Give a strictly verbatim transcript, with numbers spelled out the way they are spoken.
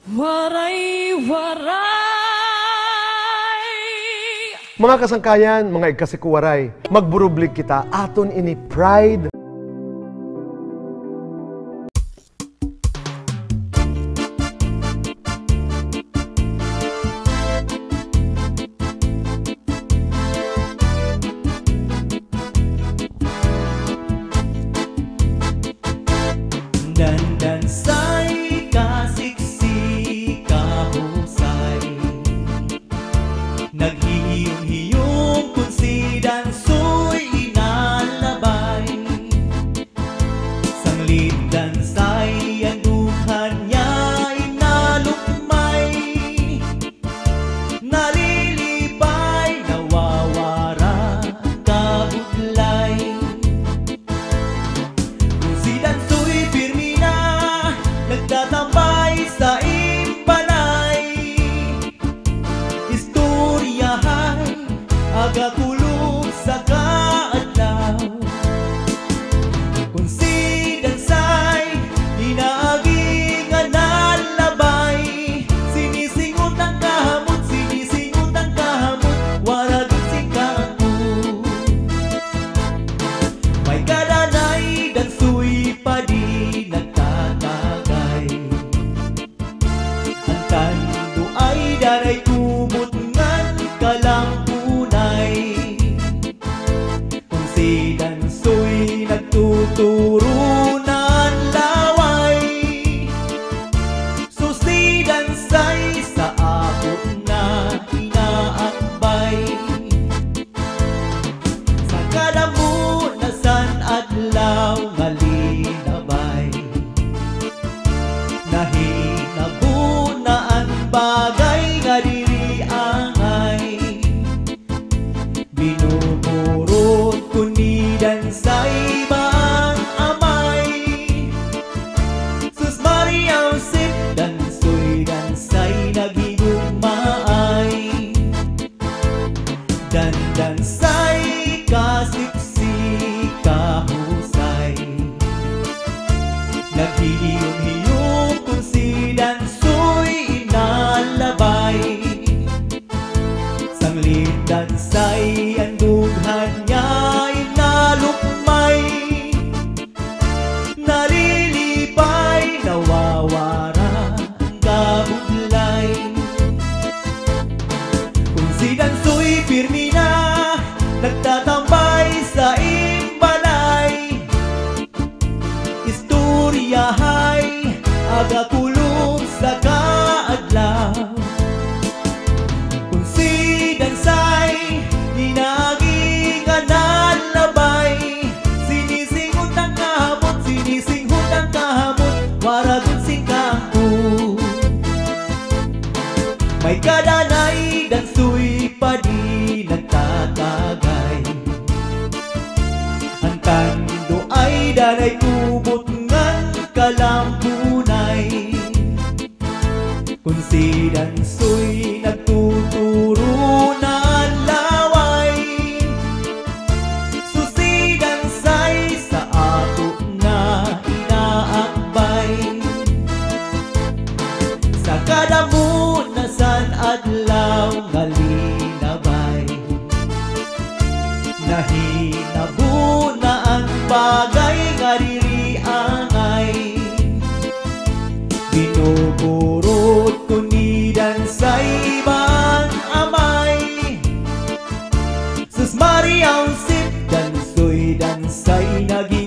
Waray, Waray! Mga kasangkayan, mga igkasi ko Waray, magburublig kita, aton ini Pride. Dandansay, kasiksi, kahusay. Naghihiyom-hiyom kon si Dansoy inalabay. Sanglit Dansay, an dughan niya inalukmay. Nalilipay, nawawara kabudlay. Kon si Dansoy pirmi na nagtatambay sa im balay. Istoryahay, aga kulop sa kaadlaw. Kon si Dansay, inaagi nga nalabay. Sinisingot an kahamot, sinisingot an kahamot, wara gud singkangkot. May kadanay, Dansoy pa di nagtatagay. An tanduay, danay kubot ngan kalampunay. Kon si Dansoy nagtuturo na an laway. Sus, si Dansay sa ako na inaakbay. Sa kadamo na san adlaw nga linabay, nahinabo na an bagay nga diri angay. Binuburot kon ni Dansay ba an amay. Sus Maria Josep, Dansoy, Dansay, naghigugmaay. Dandansay, kasiksi, kahusay. Naghihiyom-hiyom kon si Dansoy inalabay. Sanglit Dansay, an dughan niya inalukmay. Nalilipay, nawawara an kabudlay. Kon si Dansoy pirmi na nagtatambay sa im balay. Istoryahay, aga kulop sa kaadlaw. Kon si Dansay, inaagi nga nalabay. Sinisingot an kahamot, sinisingot an kahamot, wara gud singkangkot. May kadanay, Dansoy pa di nagtatagay. An tanduay, danay kubot ngan kalampunay. Kon si Dansoy nagtuturo na an laway. Sus, si Dansay sa ako na inaakbay. Sa kadamo na san adlaw nga linabay, nahinabo na an bagay nga diri angay. Binuburot kon ni Dansay ba an amay. Sus Maria Josep, Dansoy, Dansay, nagi-